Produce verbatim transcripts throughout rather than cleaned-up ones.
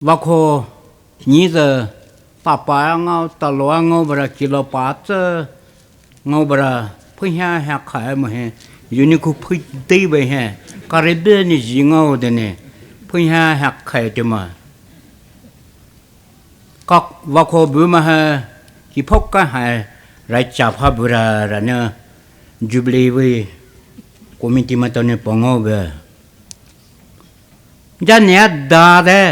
Vakho nyi zü tapa ngao, talo ngao bura, kilo pa tsü ngao bura, phuya ha khai mo he, uniku phui dei be he, karibe ni ji ngao de ne, phuya ha khai te ma. Kak vakho bu ma he, ki phok ka hai, rai cha pha bura ra ne, Jubilee we committee ma to ne pongao be. Ja ne a da de,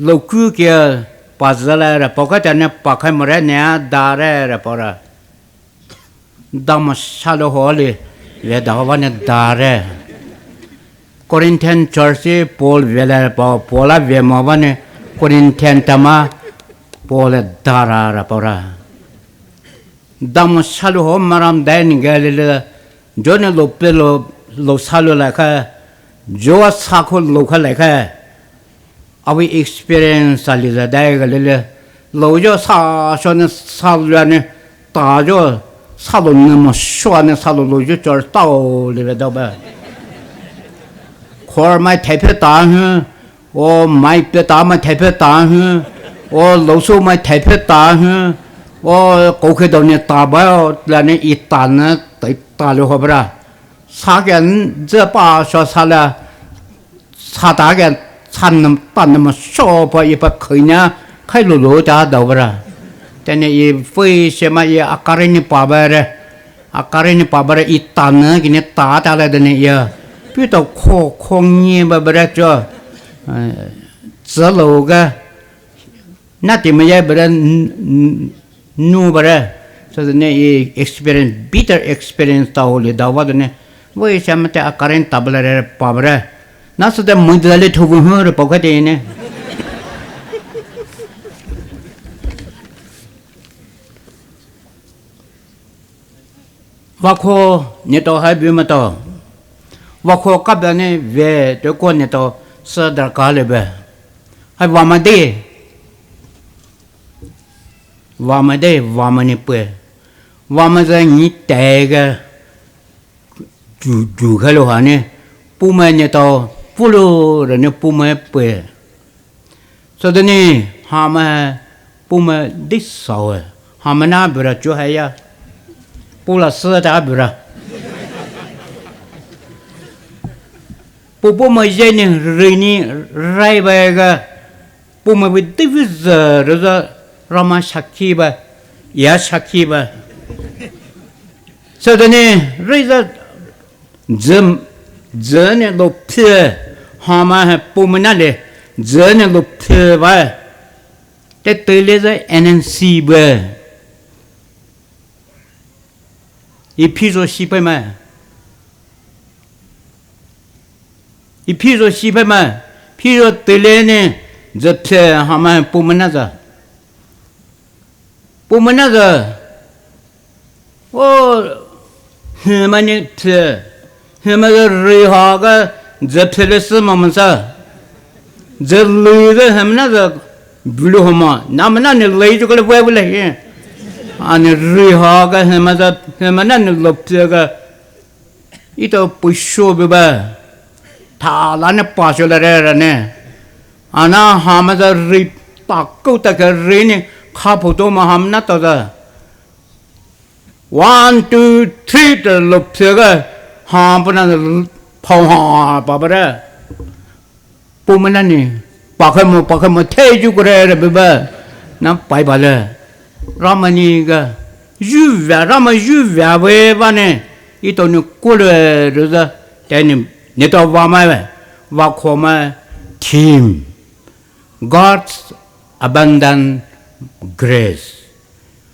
lo ku ke pa zala ra, pa ka ta ne pa khai mo re ne a da re ra pa ra. Da mo salo ho le, le da va ne da re. Corinthian church Paul ve la pa, Paul a ve mo va ne, Corinthian tama, Paul da ra ra pa ra. Damo salo ho maram dai ni ga le le, jo ne lo pe lo, lo salo la kha, jo a sa kho lo kha la kha, awi experience a li za dai ga le le, lo jo sa sho ne sa lo ne, ta jo sa lo ne mo sho ne sa lo lo jo chor tao le le da ba. Khor mai thai phe ta hu, O mai pe ta mai thai phe ta hu. O lo so mai thai phe ta hu. O ko khe do ne ta ba o la ne i ta ne tai ta le ho bra. Sa ke n ze pa sho sa la. Sa ta ke sa nam ta nam sho pa i pa khai na khai lo lo ta da bra. Te ne i fei she ma i a kare ni pa ba re. A kare ni pa ba re i ta ne ki ne ta ta la de ne ya. Pi to kho kho ngi ba ba re cho. Zelo ga. Na ti ma ya ba re nu ba re. So de ne i experience, bitter experience ta ho le da wa de ne. Wo i sha ma te a kare ni ta ba la re pa ba re. Na so de mo de le thu gu hu re pa ka de ne. Vakho ne to hai bu ma to. Vakho ka ba ne ve to ko ne to sa dar ka le be. Hai va ma de. Va ma de, va ma ne pe. Va ma za ni te ga. Ju ju ka lo ha ne. Pu ma ne to. Pu lo ra ne pu ma pe. So de ne, ha ma, pu ma di sao e. Ha ma na bura cho ha ya. Pu la sa ta bura. Pu pu ma ye ne, ri ni, rai ba ga. Pu ma bi di bi za, ra za, ra ma shaki ba. Ya shaki ba. So de ne, ri za, Zem, zene lo phe, ha ma he pu ma na le, zene lo phe ba. Te te le ze N N C be. I phi zo shi pe ma. I phi zo shi pe ma. Phi zo te le ne, ze phe ha ma he pu ma na za. Pu ma na za. O, hima ni phe. Hima za ri ha ga, za phe le si ma ma sa. Za lu za hima na za, bulu hima. Na ma na ni le ju ka le wa wa le he. Ani ri ha ga hima za, hima na ni lo phe ga. Ito puisho biba. Thala ne pasho la re ra ne. Ana hama za ri ta kau ta ka ri ni kha photo ma ham na to za. One, two, three ta lo phe ga. Ha pa na phao ha pa ba re. Pu ma na ni, pa khe mo, pa khe mo, the ju kore re be ba. Na pai ba le. Rama ni ga, ju va, rama ju va we ba ne. Ito ni ko le re za. Te ni, ni to va ma we. Va kho ma. Theme. God's abundant grace.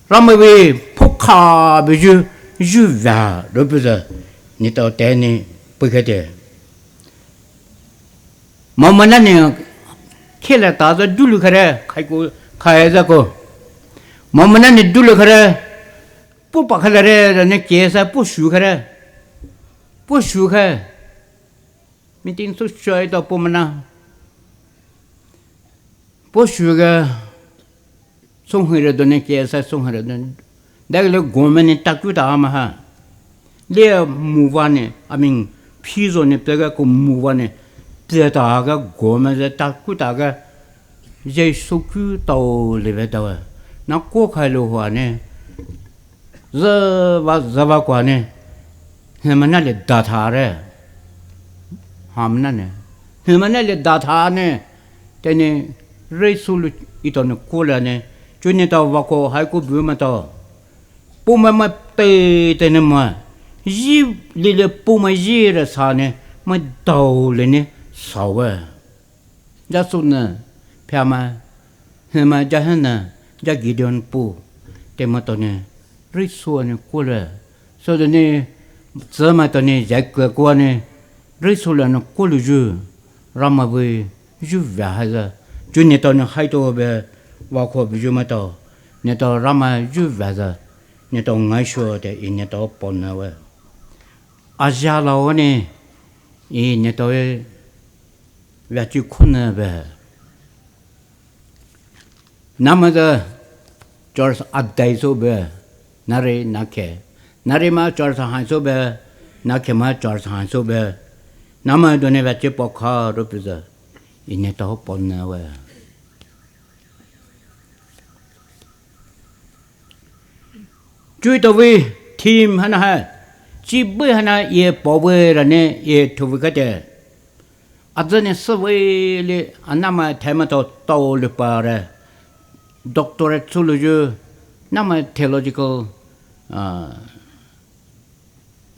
Rama we phu kha be ju, ju va ro be za. Ni to te ni pu khe te. Mama na ni khela ta za dulu khare, khai ko, khai za ko. Mama na ni dulu khare, pu pa khala re, ra ne ke sa pu shu khare. Pu shu kha. Meeting su shoi to pu ma na. Pu shu ga. Song hira do ne ke sa song hira do ne. Da le government ne taku ta ma ha. Le mu wa ne, I mean, phi zo ne pe ga ko mu wa ne. Pe ta ga government ze taku ta ga. Jisu ku tao leve dawe. Na ko khai lo hua ne. Zeva, zeva kwa ne. Hema na le da tha re. Ham na ne. Hema na le da tha ne. Tene, Jisu lu ito ne ko la ne. Chu ne tao va ko hai ko bu ma tao. Pu ma ma te tene ma. Ji li le pu ma ji re sa ne. Ma dao le ne sa we. Jisu ne, phia ma, hema ja hena, ja Gideon pu, te ma to ne, Jisu ne ko le. So de ne, tse ma to ne, ja ke ko ne, Jisu le ne ko lu ju, Rama vei, ju via ha za. Ju ne to ne hai to be, va ko be ju ma to, ne to Rama ju via za, ne to ngai shuo te i ne to pon na we. Aja la o ne, i ne to e, via chi khun na be. Nama za church adai so be, nare na ke. Nare ma church han so be, na ke ma church han so be. Nama do ne via chi po kha ro pe za. I ne to pon na we. Chui to vei theme hana ha. Chi bui hana ye po vei ra ne ye thu vei ka te. Azane sü vei le anama thai ma to tao le pa re. Doctorate su lu ju nama theological, ah,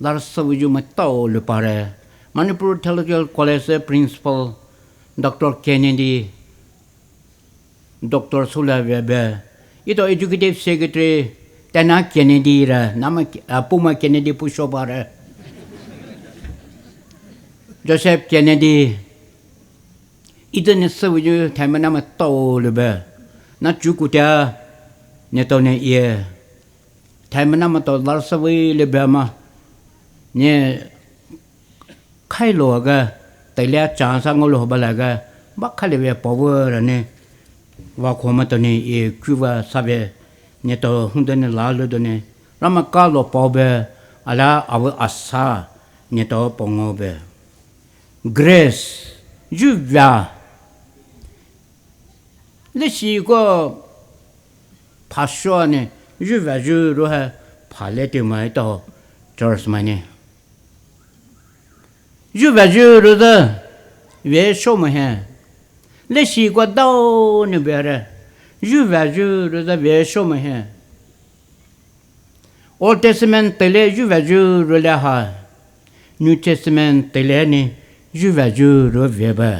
lar sü vei ju ma tao le pa re. Manipur Theological College principal Doctor Kennedy Doctor Sula Vebe. Ito Executive Secretary Tana Kennedy ra, nama, ah, Puma Kennedy puso ba ra. Joseph Kennedy. Ito ne sü vei ju thaima nama tao le be. Na chu kutia ne tao ne ye. Thaima nama tao lar sü vei le be ma. Ne khai lo ga, taile a chance a ngolo ba la ga, ba khai le ve pa vo ra ne, va kho ma to ne, e ku va sa ve, ne to hung do ne la lo do ne, ra ma ka lo pa ve, ala a ve a sa, ne to pa ngo ve. Grace, ju va. Le shi ko pha sho ne, ju va ju ro ha, pha le te mai to, church mai ne. Ju va ju ru zü ve sho mo he. Le shi kwa dao ne be re. Ju va ju ru zü ve sho mo he. Old Testament tele ju va ju ru le ha. New Testament tele ni ju va ju ru ve ba.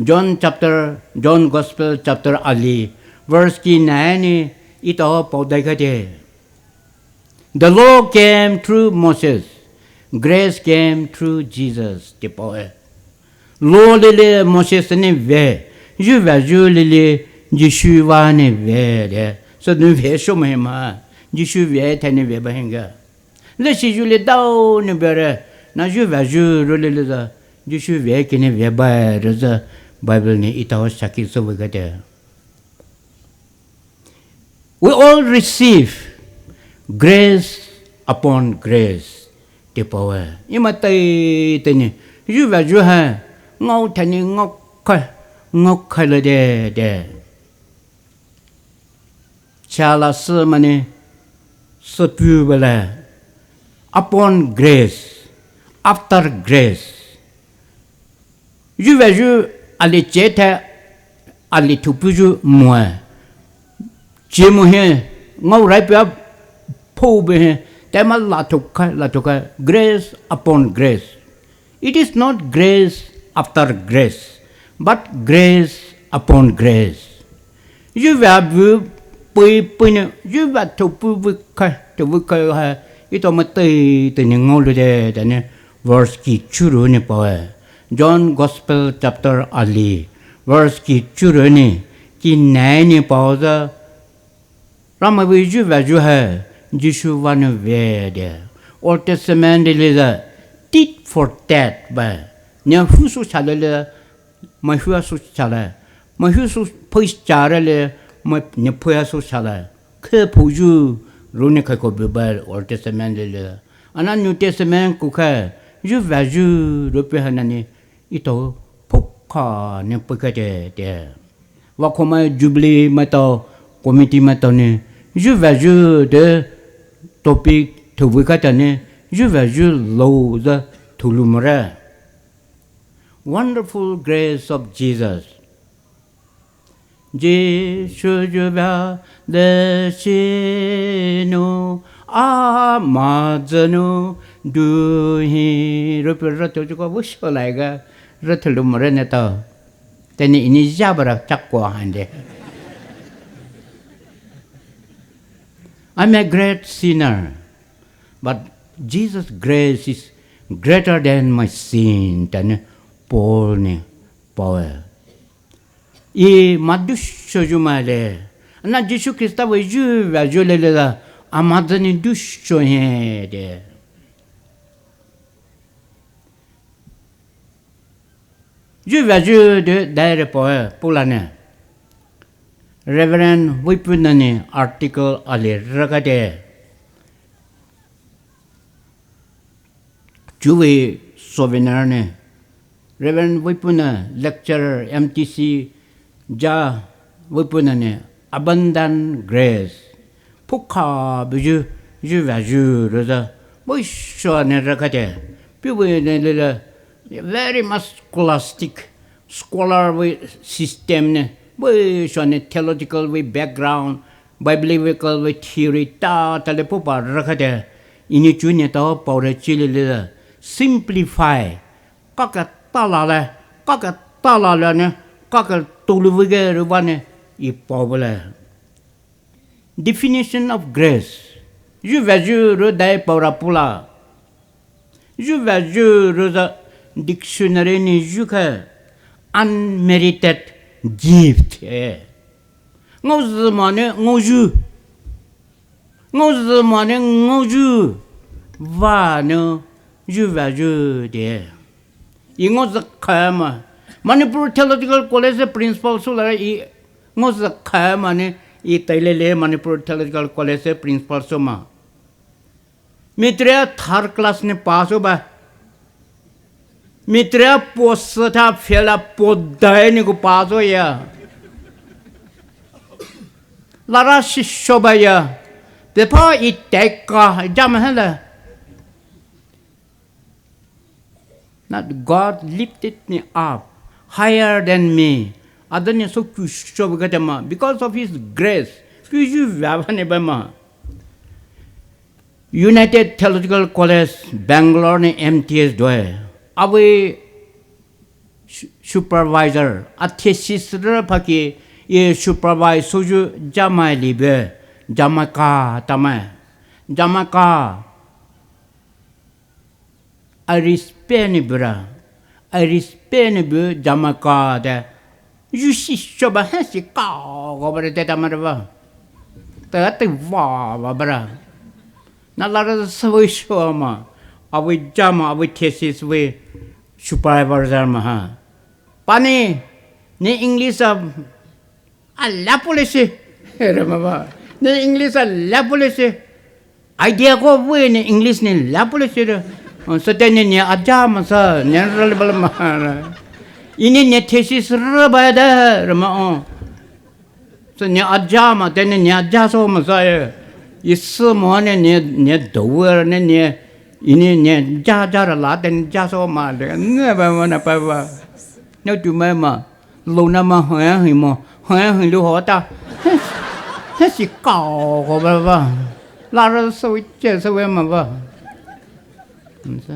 John chapter, John Gospel chapter ali, verse ki nai ni ito pao dai ka de. The law came through Moses, grace came through Jesus. Te pao e. Law lele Moses ne ve, ju va ju lele Jisu va ne ve de. So nu ve sho mo he ma, Jisu ve tha ne ve ba henga. Le shi ju le dao ne be re, na ju va ju ru lele za, Jisu ve ke ne ve ba re za, Bible ne ito saki so ve ga de. We all receive grace upon grace. Te pao e. Ima tai tene. Ju va ju ha. Ngao tani ngao kai. Ngao kai le de de. Cha la sü ma ne. Sü pu ba le. Upon grace. After grace. Ju va ju ali che the ali thupu ju mo. Che mo he ngau rai pia pho be he. Te ma la thuka la thuka grace upon grace. It is not grace after grace, but grace upon grace. Ju va bu pui pui ne, ju va thupu bu kai, thupu kai ha, ito ma tai tai ne ngau lu de, de ne, verse ki churu ne pao e. John Gospel chapter ali, verse ki churu ne, ki nai ne pao za, Rama ve ju va ju ha, Jisu va ne ve de. Old Testament de le za, tit for tat ba. Ne hu su cha le le, ma hu su cha le. Ma hu su pui cha re le, ma ne pui su cha le. Khe phu ju, ru ne khai ko be ba Old Testament de le. Ana New Testament ku kha, ju va ju, ru pe ha na ne, ito phu kha ne pui kha de de. vakhomai Jubilee maitao, committee maitao nou zhuveayu de topic thouvei khaitao nou zhuveayu lou zü thoulou more. Wonderful grace of Jesus. Jisu zhuvea de shinou, ama zünou duhi, rupi rütho chuko vusho laiga rütho lou more neto. Teni ini zhabara chakko hande. I'm a great sinner, but Jesus' grace is greater than my sin, tani Paul ni paoe. I madusho zhumai le. Ana Jisu Khrista vei zhuveayu le le la, ama zünou dusho hide. Zhuveayu de daire paoe, pulane. Reverend Vipuna ni article ali rakade. Chuwe souvenir ne, Reverend Vipuna, lecturer, M T C, ja Vipuna ne, Abundant Grace. Phukha buyu, zhuveayu roza, buisho ne rakate. Piwe ne lele, very much scholastic, scholar we system ne, buisho ne theological we background, biblical we theory ta tale pupa rakate. Ini chu ne tao paore chilele, simplify, kaka talale, kaka talale ne, kaka tuluwige ruba ne, i paobole. Definition of grace. Zhuveayu ro dai paora pula. Zhuveayu ro za dictionary ni zhukha unmerited gift e. Ngaozü mane ngaoyu. Ngaozü mane ngaoyu. Va ne zhuveayu de. I ngaozü khaima. Manipur Theological College principal sula i ngaozü khaima ne i tailele Manipur Theological College principal suma. Mitria third class ni pass ba. Mitria post tha fail a podai ni ko pass ya. Lara shisho ba ya. Tepa i teka jam hala. Not God lifted me up higher than me. Adani so kusho ba ma. Because of his grace. Kuju vava ne ba ma. United Theological College, Bangalore ni M T S doe. Awe su-, supervisor, a thesis re phaki, e supervise soju Jamai libe, Jamaica tamai. Jamaica. I respect ni bra. I respect ni bu Jamaica de. Yu shisho ba hesi ka go ba de ta ma de ba. Ta te va va bra. Na la de sui sho ma. Awe Jama, awe thesis we supervisor ma ha. Pani ni English a a lapulesi. Era ma ba. Ni English a lapulesi. Idea ko we ni English ni lapulesi de. Oh, so teni ni aja ma sa, ni rale bala ma. Ini ni thesis re ba de, re ma oh. So ni aja ma, teni ni aja so ma sa e. Isu mo ni, ni, ni do we ni, ni, ini ni ja, ja re la, teni ja so ma de. Ne ba ma na pa ba. Ne tu ma ma. Lona ma haya hi mo, haya hi lu hota. Hesi kao ko ba ba. La ra so che so we ma ba. Sa.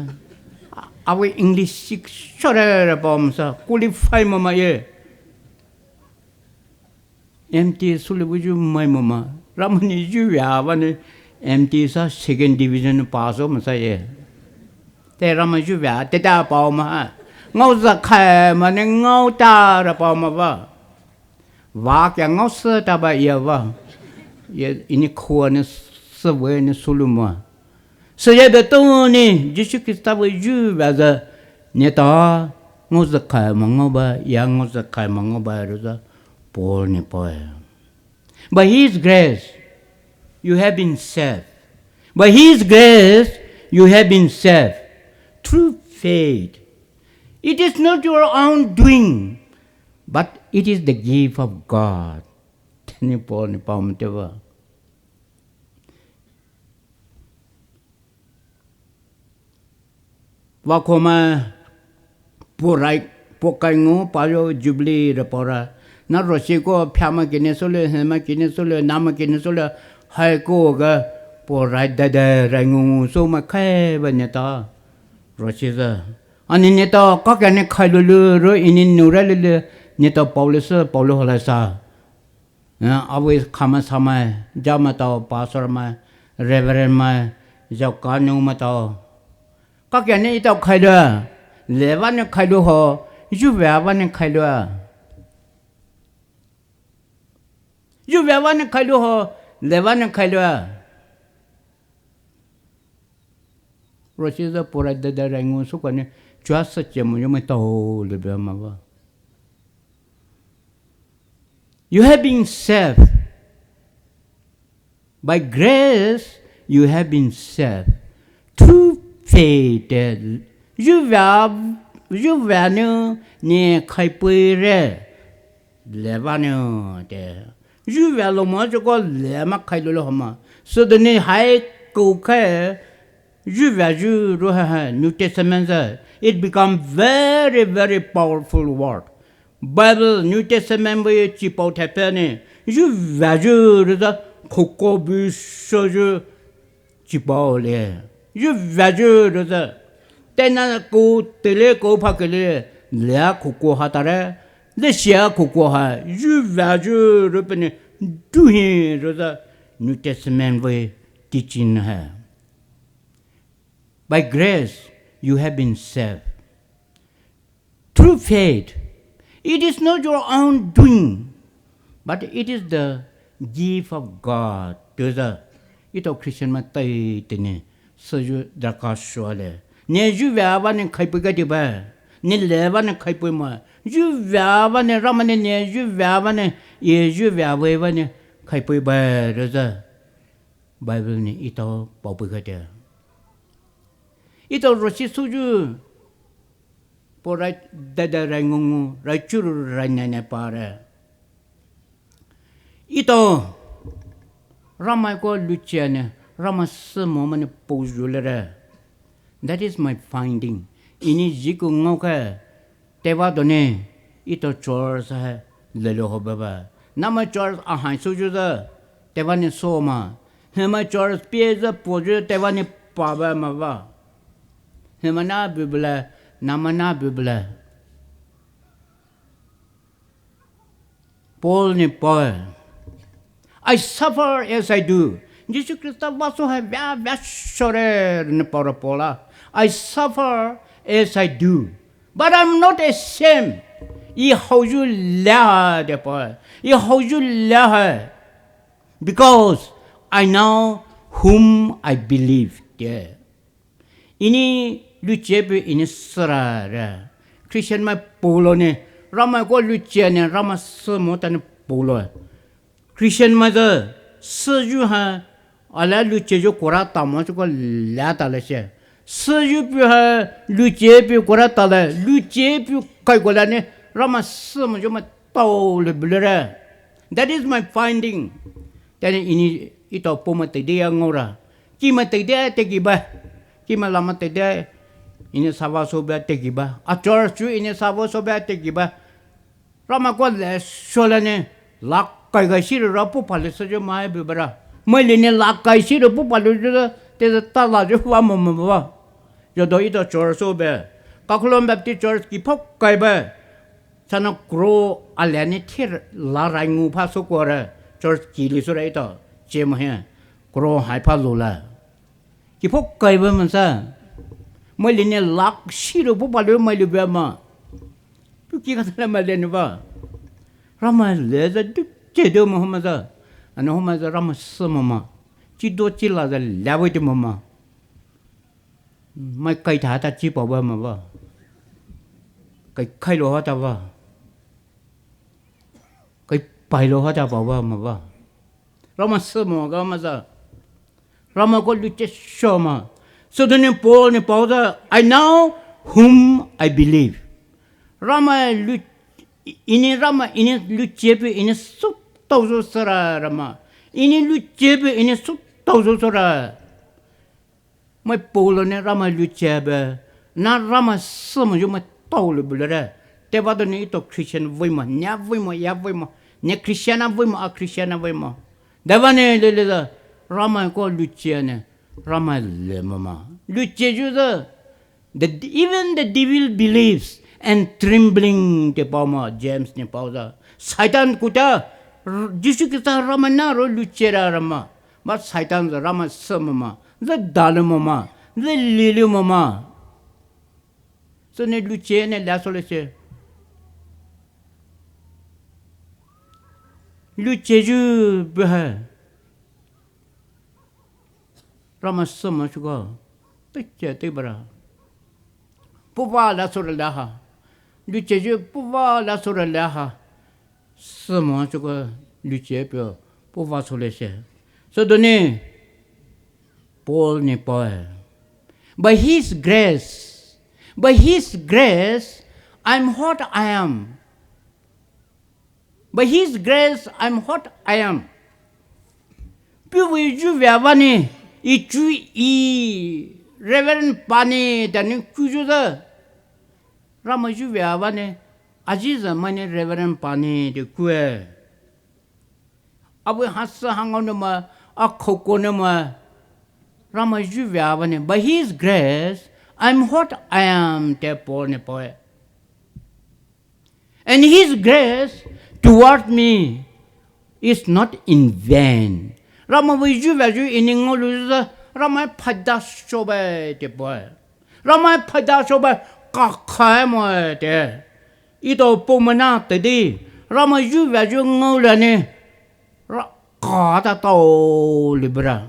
Awe English sik sore re ba ma sa. Qualify ma ma ye. M T sule bu ju mai ma ma. Ramani ju ya ba ni M T sa second division pass o ma sa ye. Te rama ju vea, te ta pao ma. Ngao za khai ma ne ngao ta ra pao ma ba. Va kia ngao se ta ba ia ba. Ia ini khua ne se we ne sulu ma. Se ia be to ni, Jisu Krista we ju vea za ne ta ngao za khai ma ngao ba, ia ngao za khai ma ngao ba ru za Paul ne pao. By His grace, you have been saved. By His grace, you have been saved through faith. It is not your own doing. But it is the gift of God. Teni Paul ni pao mate ba. Wa koma porai pokai ngu payo Jubilee re pora. Na rosi ko phama kini sule, hema kini sule, nama kini sule, hai ko ga porai dada rai ngu ngu so ma khai ba neta. Rosi za. Ani neta ka kani khai lulu ro ini nura lulu neta Paulus, Paulus hola sa. Eh, awi khama samai, jama tao, pastor mai, reverend mai, jao kanu ma tao. Ka kani itao khai lua, leva ni khai lu ho, juva va ni khai lua. Juva va ni khai lu ho, leva ni khai lua. Rosi za porai dada rai ngu so kani, chua sa che mo yo mai tao le ba ma ba. You have been saved. By grace, you have been saved. Through faith, eh, juva, juva nu ni khai pui re. Leva nu te. Juva lo mo jo ko lema khai lo lo homa. So the ni hai ko khai juva ju ro ha ha New Testament za. It become very, very powerful word. Bible New Testament bu chipao thaipe ni, juva ju rüza, khoko bu sho ju chipao le. Juva ju rüza, tena ko tele ko pha kele, lea khoko ha tare, le shia khoko ha, juva ju rüpe ni, duhi rüza, New Testament bu teaching ha. By grace, you have been saved. Through faith, it is not your own doing, but it is the gift of God. Tuza, ito Christian ma tai tene, seju daka shuale. Ne ju vava ne khai pui ka di ba. Ne le va ne khai pui ma. Ju vava ne rama ne ne ju vava ne, ye ju vava va ne khai pui ba. Tuza, Bible ne ito pao pui ka di. Ito rosi suju. Po rai dada rai ngungu, rai churu rai nene pare. Ito, Ramai ko luchia ne, Ramai semo mane po jule re. That is my finding. Ini jiku ngoke, tewa done, ito church hai lelo ho baba. Nama church ahai suju da, tewa ne so ma. Hema church pie za po ju tewa ne pa ba ma ba. Hema na bibele, nama na bibele. Paul ne Paul. I suffer as I do. Jisu Krista vaso hai vya vya shore ne Paul Paul. I suffer as I do. But I'm not ashamed. I hauju la de Paul. I hauju la hai. Because I know whom I believe. De. Ini luchie pe ini sera re. Christian mai polo ne. Ramai ko luchie ne. Ramai semo ta ne polo. Christian mai za seju ha. Ala luchie ju kora ta mo ju ko la ta le se. Seju pe ha luchie pe kora ta le. Luchie pe kai ko la ne. Ramai semo ju ma tao le bule re. That is my finding. Tene ini ito po ma te de ya ngora. Ki ma te de te ki ba. Ki ma la ma te de. Ini sava so ba te ki ba. A church chu ini sava so ba te ki ba. Ramai ko le shola ne. Lakai ga shi ra pu pa le so jo mai bu ba ra. Mai le ne lakai shi ra pu pa le jo te ta la jo va mo mo ba. Jo do ito church so ba. Kakulon Baptist Church ki phok kai ba. Sana kro alani thir la rai ngu pha so ko re church ki li so re ito che mo he kro hai pha lo la. Ki phok kai ba man sa. Mai le ne lak shi lo pu pa lo mai lo ba ma. Pu ki ka la ma le ne ba. Ramai le za du che do mo ho ma za. Ano ho ma za Ramai semo ma. Chi do chi la za la vo de mo ma. Mai kai ta ta chi pa ba ma ba. Kai khai lo ha ta ba. Kai pai lo ha ta pa ba ma ba. Ramai semo ga ma za. Ramai ko luchie sho ma. So the ne Paul ne Paul za, I know whom I believe. Ramai lu Ini Ramai, ini luchepei, ini sü taozo sara Ramai. Ini luchepei, ini sü taozo sara. Mai Paul ne Ramai luchepei, na Ramai sümoyu mai taoli bulere. Teba done ito Christian veimo, nia veimo, ya veimo, ne Christian a veimo, a Christian a veimo. Deba ne lele da, Ramai ko luche ne, Ramai le mama. Lucheyu da, The, even the devil believes and trembling te pao ma, James ne pao za. Satan kuta, r-, Jisu Krista Ramai na ro luchera Ramai. But Satan za Ramai sü mama, za dale mama, za lili mama. So ne luche ne la so le se. Lucheyu behe. Ramai sümo chuko. Teche te bara. Puva la sura la ha. Lucheyu puva la sura la ha. Sümo chuko luchepei puva sule se. So done Paul ne paoe. By his grace, by his grace, I'm what I am. By his grace, I'm what I am. Puhvei zhuvea bane, i chu i Reverend Pane tani kuyu za. Ramai zhuvea bane, aji za mane Reverend Pane te kue. Abui hasa hangau ne ma, a khouko ne ma. Ramai zhuvea bane, by his grace, I'm what I am, te Paul ne paoe. And his grace toward me is not in vain. Ramai vei zhuvea zhu ini ngaolou za, Ramai phaida shobe te paoe. Ramai phaida shobe kakhai moe te. Ito pumana te di. Ramai zhuvea zhu ngaolou ne. Ra kata tao libra.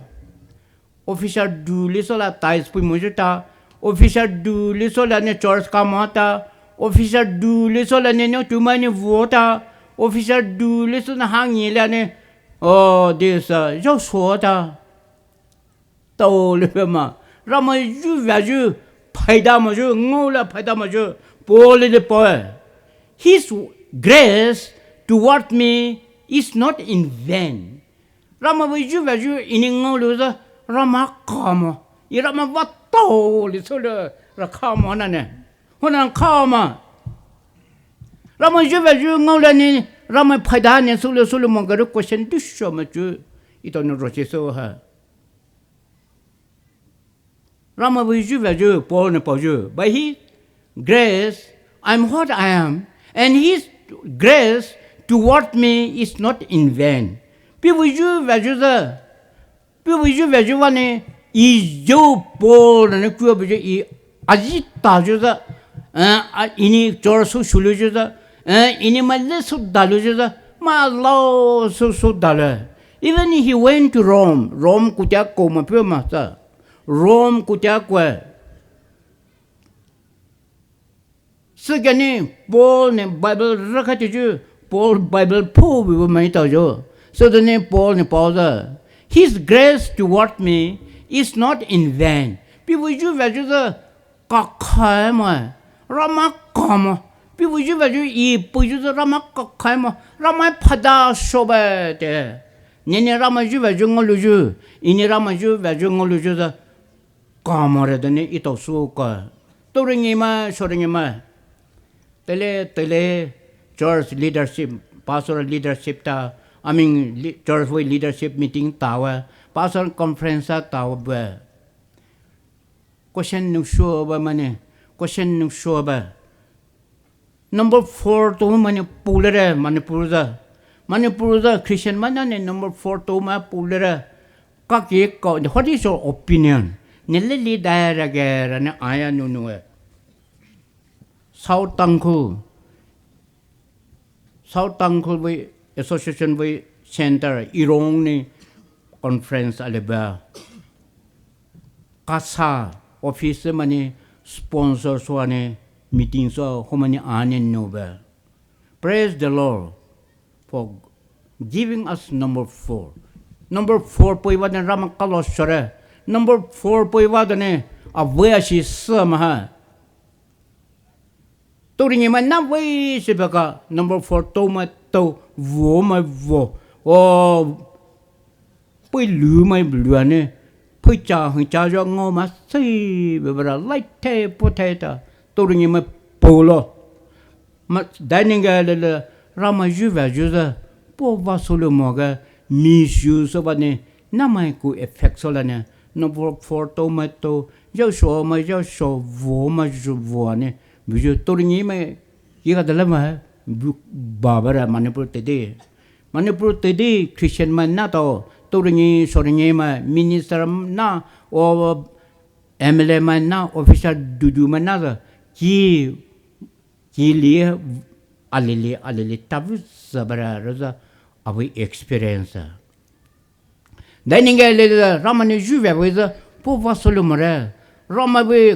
Officer du liso la tithes pui moyu ta. Officer du liso la ne church kamo ta. Officer du liso la ne no tumai ne vuo ta. Officer du liso na hangi la ne. Oh, this, uh, yo so ta. Tao le pe ma. Ramai zhuvea zhu phaida moyu, ngaolou phaida moyu. Paul le paoe. His grace toward me is not in vain. Ramai vei zhuvea zhu ini ngaolou za, Ramai kamo. I Ramai va tao le sule ra kamo na ne. Hona kamo. Ramai zhuvea zhu ngaolou ne, Ramai phaida ne sule sule mo gari question du sho ma chu. Ito no roche so ha. Ramai vei zhuvea zhu, Paul ne paoyu. By his grace, I'm what I am, and his grace toward me is not in vain. Puhvei zhuvea zhu za, puhvei zhuvea zhu bane, i zhu Paul ne kua buyu i aji ta zhu za, eh, a, ini church su shulu zhu za, eh, ini ma le su dalu zhu za, ma lao su su dalu. Even he went to Rome. Rome kutia ko ma pyo ma sa. Rome kutia kwe. Sükeni Paul ne Bible rakha tuju, Paul Bible pho bibo mai tao jo. So the name Paul ne Paul the. His grace toward me is not in vain. Puhvei zhuvea zhu the kakhai mai. Ramai kamo. Puhvei zhuvea zhu i puyu zhu Ramai kakhai mo. Ramai phaida shobe te. Nene Ramai zhuvea zhu ngaolou zhu. Ini Ramai zhuvea zhu ngaolou zhu the. Kamore dene ito suka. Toringi ma, soringi ma. Tele, tele, church leadership, pastor leadership ta, I mean, li-, church vei leadership meeting tawe, pastor conference tawe be. Question nung shuo ba mane, question nung shuo ba. Number four to mane pulere, Manipur za. Manipur za Christian mana ne number four to ma pulere. Kaki ko, what is your opinion? Ne lili daira gera ne aya nunu e. South Tangkhul. South Tangkhul vei association vei center Irong ni conference aleba. Kasa office mani sponsor so ane meeting so homani ane no ba. Praise the Lord for giving us number four. Number four poi ba ne Ramai kalo sore. Number four poi ba ne avea shi sama ha. Tourenyimai na vei sübüa ka number four tou mai tou, vo mai vo. O, pei lu mai lu ane. Pei cha hing cha zho ngao mai sei bebera lai te po te ta. Tourenyimai po lo. Ma, dai ninga lele, Ramai zhuvea zhuzü, po va solomo ge, misuse ba ne, namai ku effect sola ne, number four tou mai tou, zhao sho mai zhao sho, vo mai zhu vo ne, buyu tourenyimai, yiga dala mai, bu, ba bara Manipur tede. Manipur tede, Christian mai na tou, tourenyi, shorenyi mai, minister na, o, M L A mai na, officer dudu mai na, ki, Kili, alili, alili, tavu sabara roza, avi experience. Dai ninga lele, Ramai ne zhuvea vei za, po va solo mare, Ramai vei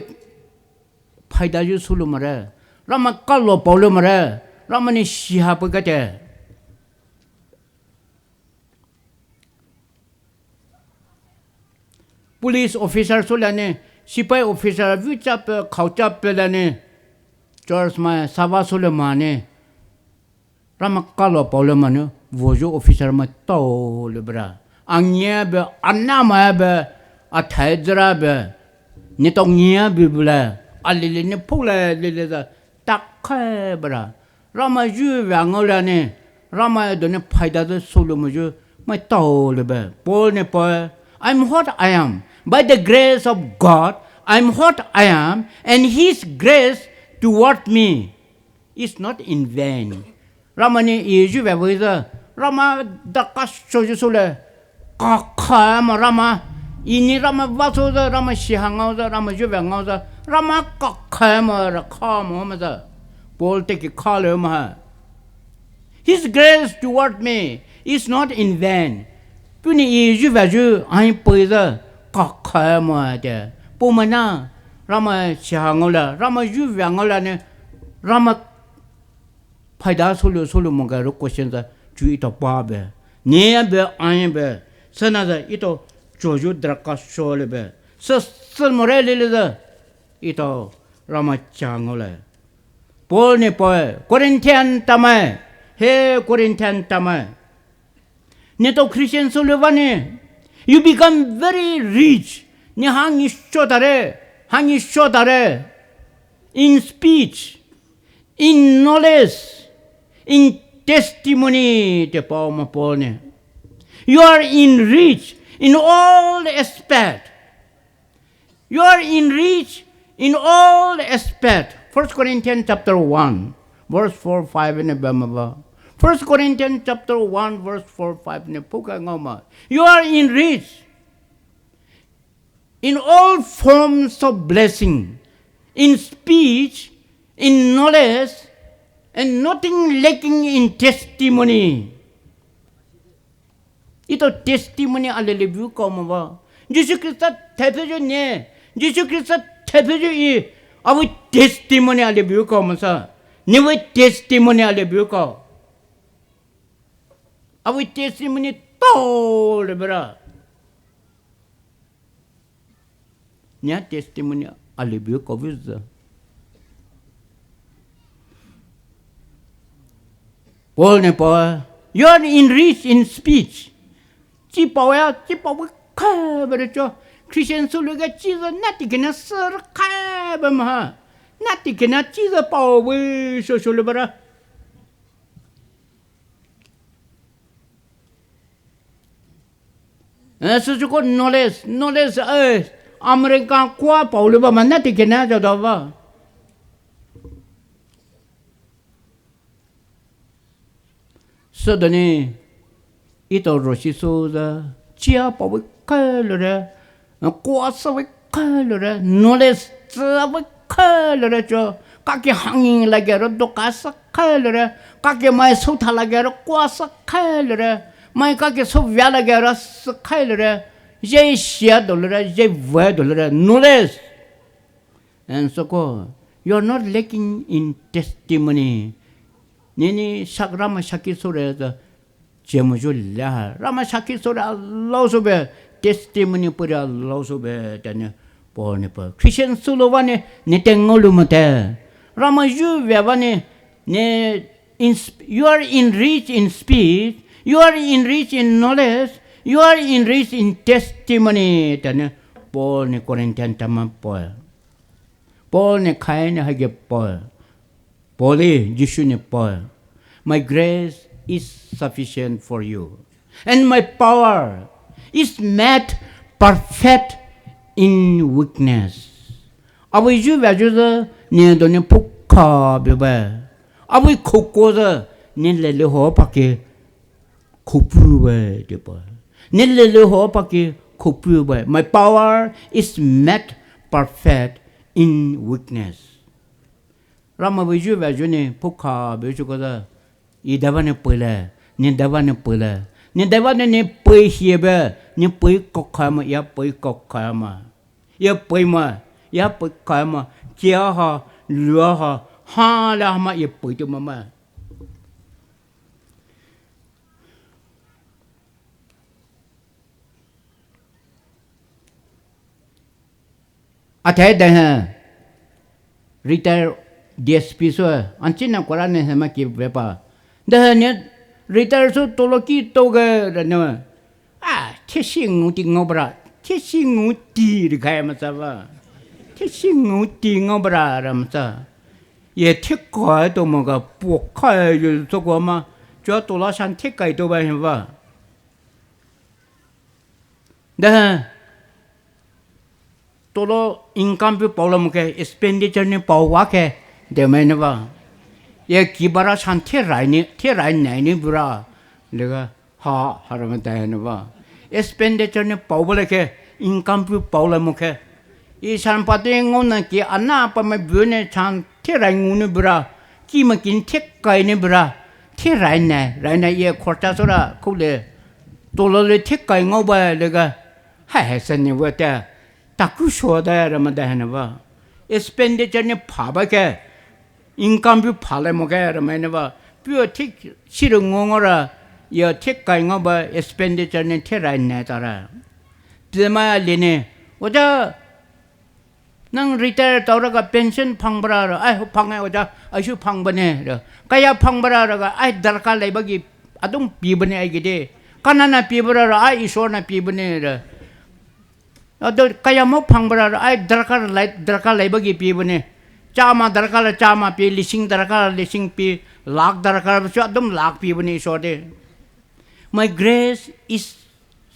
phaida zhu solo mare, Ramai kalo paulo mare, Ramai ne shiha pe kate. Police officer sole ne, sipai officer vu chape, khao chape la ne, church mai sava sole ma ne, Ramai kalo paulo ma ne, vojo officer mai tao le bra. Angia be, anama be, athai jara be, ne tao ngia be bula, alili ne pula lele za, takha bra. Ramai zhuvea ngaola ne, Ramai done phaida de solo mo zhu, mai tao le be. Paul ne paoe, "I'm what I am. By the grace of God, I'm what I am, and His grace toward me is not in vain." Ramai ne i zhuvea vei za, Ramai daka sho zhu sole, kakha mo Ramai, ini Ramai va so za, Ramai shiha ngao za, Ramai zhuvea ngao za, Ramai kakha mo ra kha mo ma za. Paul te ki kha le ma ha. "His grace toward me is not in vain." Puni i zhuvea zhu, ai pei za, kakha mo te. Po mai na, Ramai shiha ngaola, Ramai zhuvea ngaola ne, Ramai phaida solo, solo mo ga ro question za, chu ito pa be. Ne be, ai be. Sana za, ito, choju draka sole be. Sa, sa more lele za. Ito, Ramai cha ngaole. Paul ne paoe, Corinthian tamai. He Corinthian tamai. Ne to Christian solo va ne. You become very rich. Ne hangi shotare. Hangi shotare. In speech. In knowledge, in testimony, te pao ma Paul ne. You are enriched in all aspect. You are enriched in all aspect. First Corinthians chapter one, verse four, five ne ba ma ba. First Corinthians chapter one, verse four, five ne puka ngao ma. You are enriched in all forms of blessing, in speech, in knowledge, and nothing lacking in testimony. Ito testimony alele bu kau ma ba. Jisu Krista thephe jo ne. Jisu Krista thephe jo i. Awi testimony ale bu kau ma sa. Ne wi testimony ale bu kau. Awi testimony tao le bra. Nia testimony alibu koviza. Paul ne pa, you are enriched in speech. Chi pao ya, chi pao bu kai bere cho. Christian sulu ga chi za nati kena sar kai ba ma. Nati kena chi za pao bu so so le bara. Eh, süsü ko knowledge, knowledge, eh, America kua pao le ba ma nati kena ja da ba. Südani, ito roshi so za, chia pao we kai le re, kua sa we kai le re, knowledge sa we kai le re cho, kake hanging lage ro doka sa kai le re, kake mai so tha lage ro kua sa kai le re, mai kake so via lage ro sa kai le re, je shia do le re, je vua do le re, knowledge. And so ko, you are not lacking in testimony. Nini sak Rama saki so re za, Chemo jo la, Rama saki so re alao so be, testimony pure alao so be, tane Paul ne pa. Christian sulu vane, ne te ngolu mate. Ramai yu veva ne, ne, in sp-, you are enriched in speech, you are enriched in knowledge, you are enriched in testimony. Tane Paul ne Corinthian tama Paul. Paul ne khai ne hage Paul. Paul e, Jisu ne Paul. My grace is sufficient for you. And my power is made perfect in weakness. Avei yu vea yu zü ne dou ne phukha bebe. Avei khouko zü ne lele ho pake khoupu be de ba. Ne lele ho pake khoupu be. My power is made perfect in weakness. Ramai vei yu vea yu ne phukha be yu ko zü. I dava ne pei le, ne dava ne pei le, ne dava ne ne pei hie be, ne pei kokha ma, ya pei kokha ma, ya pei ma, ya pei kha ma, kia ha, lua ha, ha la ha ma, ya pei tu ma ma. Athai daihe, retire D S P so, anchi na kora ne hema ki vepa. Daihe ne retire so tolo ki toge ra ne. Ah, thesi nguti ngobra, thesi nguti ri kaya masa ba. Thesi nguti ngobra ra masa. Ye thekai to mo ga po kai yo so ko ma, jo tola san thekai to ba hin ba. Daihe, tolo income pu pao la mo ke, expenditure ne pao wa ke, de mai ne ba. Ye ki bara san the rai ne, the rai nai ne bura, lega, ha, ha ra ma dai ne ba. Expenditure ne pao ba le ke, income pu pao la mo ke. I san pa te ngau na ki ana pa mai bu ne san the rai ngu ne bura, ki ma kin thekai ne bura, the rai nai, rai nai ye khorcha so ra, ko le, tolo le thekai ngau ba le ga, hai hai san ne wa ta, taku so da ra ma daihe ne ba. Expenditure ne pha ba ke, income pu pha le mo ke ra ma ne ba. Pu the si ru ngau ngau ra, ye thekai ngau ba, expenditure ne the rai nai ta ra. Pi ma le ne, wa ta, nang retire tao ra ga pension phang bara ra, ai, phang ai wa ta, ai su phang ba ne ra. Kaya phang bara ra ga, ai, darkar lai ba gi, adung pi ba ne ai gi de. Kana na pi bara ra, ai, Isor na pi ba ne ra. Ado kaya mo phang bara ra, ai, darkar lai, darkar lai ba gi pi ba ne. Chama darkar la chama pi, lising darkar la lising pi, lakh darkar la su adung lakh pi ba ne Isor de. My grace is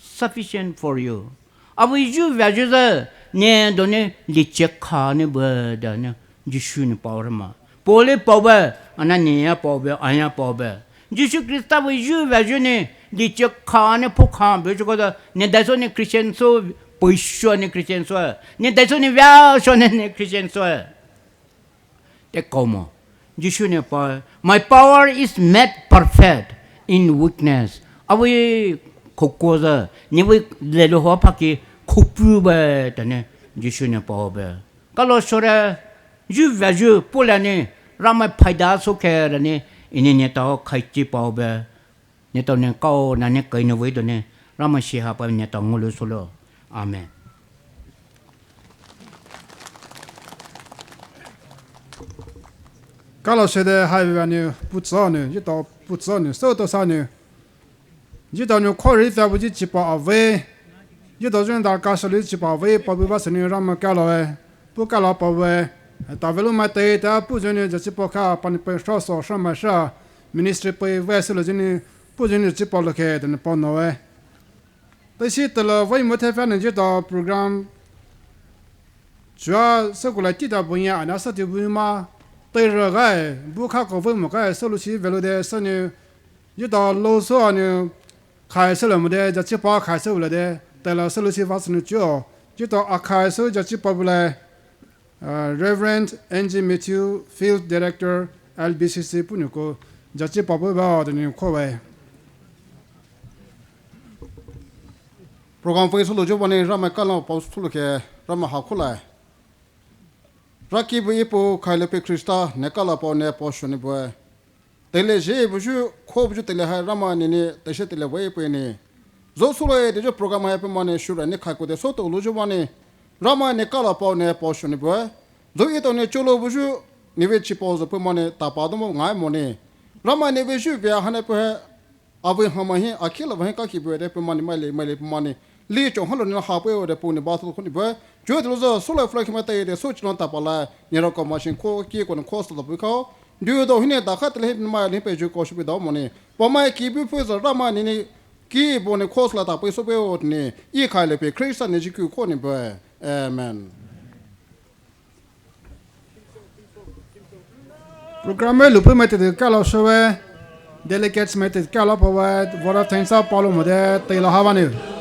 sufficient for you. Avei yu vea yu zü, ne dou ne li chek kha ne bue da ne, Jisu ne pao ra ma. Paul e pao be, ana ne ya pao be, a ya pao be. Jisu Khrista vei yu vea yu ne, li chek kha ne phukha be yu ko da, ne dai so ne Christian so, pei so ne Christian so, ne dai so ne vea so ne, ne Christian so. Te komo. Jisu ne pao, my power is made perfect in weakness. Avei khouko zü, ne vei lele ho pake khoupu be, tane Jisu ne pao be. Kalo sore, yu vea yu pula ne, Ramai phaida so ke ra ne, ini ne tao khaichi pao be. Ne tao ne kao na ne kai ne vei do ne, Ramai si ha pa ne tao ngulu sulo. Amen. Kalo sede hai vea ne putsao ne, yutao putsao ne, so to sa ne. Yutao ne kori fea bu ji chipa ave. Yutao jun da ka sali chipa ave, pa bu ba sani Ramai kalo e. Pu kalo pa ve. Ta velu mai te ta pu jun ne ja chipa ka pa ne pe sho so sho mai sha. Ministry pe ve sulu jun ne Pu jun ne chi pao lo ke tene pao no e. Te si tele vei mo the fa ne ji ta program. Chua se ku la ti ta bu ya ana sa ti bu ma. Te re ga e bu kha ko vei mo ga e se lu si ve lu de se ne. Ji ta lo so ne. Khai se le mo de ja chi pa khai se le de. Te la se lu si va se ne chua. Ji ta a khai se ja chi pa bu le. Uh, Reverend N G Matthew, Field Director, L B C C, punuko, jachi papu ba, teni kowe. Program fai solo jo bani Ramai kala pao solo ke Ramai ha khulai. Raki bu ipu khai le pe Krista, ne kala pao ne pao shoni bue. Tele je buju, kho buju tele hai Ramai ne ne, teshe tele vei pe ne. Zo sulo e de jo program hai pe mane shura ne khai ko de so to lo jo mane. Ramai ne kala pao ne pao shoni bue. Zo ito ne cholo buju, nevei chipao zü puh mani tapa domo ngai moni. Ramai nevei zhuvea haina puh hai avei hamai hi akhi la vei hi kakhi bue de puh mani maili maili puh mani. Li chong halo ni ha puh de puh ni ba thu khuni bue. Ju de lo zü sula fula khima tai de so chilon tapa la ni ra ko ma shin ko ki ko ni ko sa da puh khao. Ju do hini da kha tele hi mai ni pe ju ko shi puh da moni. Pa mai ki bu puh zü ramai ni ni ki bo ni ko sa la da puh so puh ni. I khai le pe Christian ni ji ku ko ni bue. Amen. Program mai lupu mai te kalo showe, delegates mai te kalo pawe, vote of thanks a palo mode, te la hawa ne.